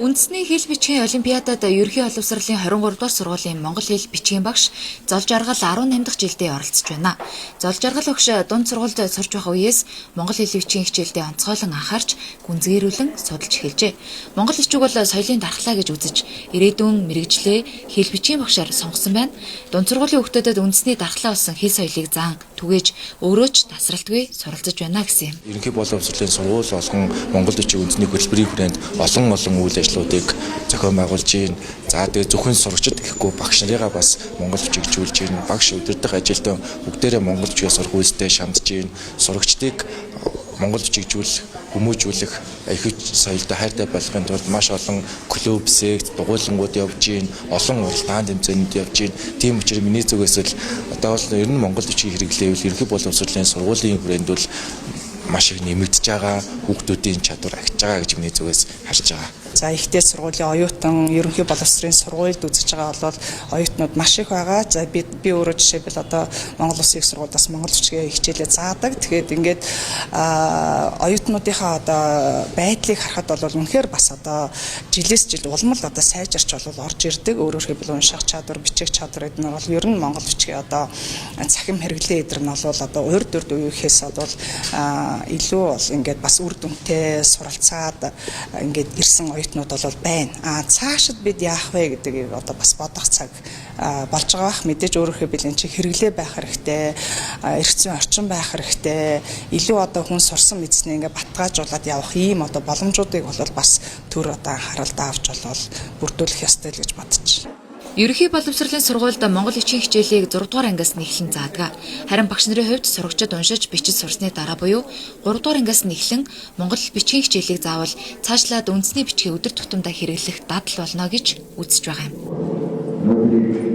Үндэсний хэл бичгийн олимпиадад ерөнхий боловсролын 23 дугаар сургуулийн монгол хэл бичгийн багш Золжаргал 18 дахь жилдээ оролцож байна. Золжаргал багш дунд сургуульд сурч байх үеэс монгол хэл бичгийн хичээлдээ онцгойлон анхаарч гүнзгийрүүлэн судалж эхэлжээ. Монгол бичиг бол соёлын дархлаа гэж үзэж ирээдүйн мэргэжлээ хэл бичгийн багшаар сонгосон байна. Дунд сургуулийн хүүхдүүдэд үндэсний дархлаа болсон хэл соёлыг заан түгээж өөрөө ч тасралтгүй суралцаж байна гэсэн юм. Ерөнхий боловсролын сургууль болгон монгол бичиг үндэсний хөтөлбөрийн хүрээнд олон олон үйл ажлуудыг зохион байгуулж байна. За тэгээ зөвхөн сурагчид гэхгүй багш нарыгаа бас монгол бичиг хичүүлж байна. Багш удирдах ажилтан бүгдээрээ монгол бичгээ сурах үйлстэй шандж байна. Сурагчдыг монгол бичиг хичүүлэх, хүмүүжүүлэх, их соёлтой хайртай болгохын тулд маш олон клуб, сект, дугуйлангууд явж байна. Олон уралдаан тэмцээнүүд явж байна. Тийм учраас миний зүгээс л одоо бол ер нь монгол бичгийг хэрэглээвэл ерөнхий боловсролын сургуулийн хүрээнд бол маш их нэмэгдэж байгаа, хүүхдүүдийн чадвар ахиж байгаа гэж миний зүгээс харж байгаа. За их дээд сургуулийн оюутан, ерөнхий боловсролын сургуульд үзэж байгаа бол оюутнууд маш их байгаа. За би өөрөө жишээлбэл одоо Монгол Улсын их сургуулиас монгол бичгээ хичээлээ заадаг. Тэгэхээр ингээд оюутнуудынхаа одоо байдлыг харахад бол үнэхээр бас одоо жилээс жил улам л одоо сайжирч бол орж ирдэг. Өөрөөр хэлбэл унших чадвар, бичих чадвар эднэр бол ер нь монгол бичгээ одоо цахим хэрэглээ эдэр нь бол одоо урд урд үеийнхээс бол илүү бол ингээд бас үр дүнтэй суралцаад ингээд ирсэн оюутнууд бол байна. А цаашид бид яах вэ гэдгийг одоо бас бодох цаг болж байгаа бах. Мэдээж өөрөөр хэлбэл энэ чинь хэрэглээ байх хэрэгтэй, эрх зүйн орчин байх хэрэгтэй. Илүү одоо хүн сурсан мэдсэний ингээд баталгаажуулаад явах ийм одоо боломжуудыг бол бас төр одоо анхааралд авч болвол бүрдүүлэх ёстой л гэж бодож байна. Ерөнхий боловсролын сургуульд монгол бичгийн хичээлийг 6 дугаар ангиас нь эхлэн заадаг. Харин багш нарын хувьд сурагчид уншиж бичиж сурсны дараа буюу 3 дугаар ангиас нь эхлэн монгол бичгийн хичээлийг заавал цаашлаад үндэсний бичгийг өдөр тутамдаа хэрэглэх дадал болно гэж үзэж байгаа юм.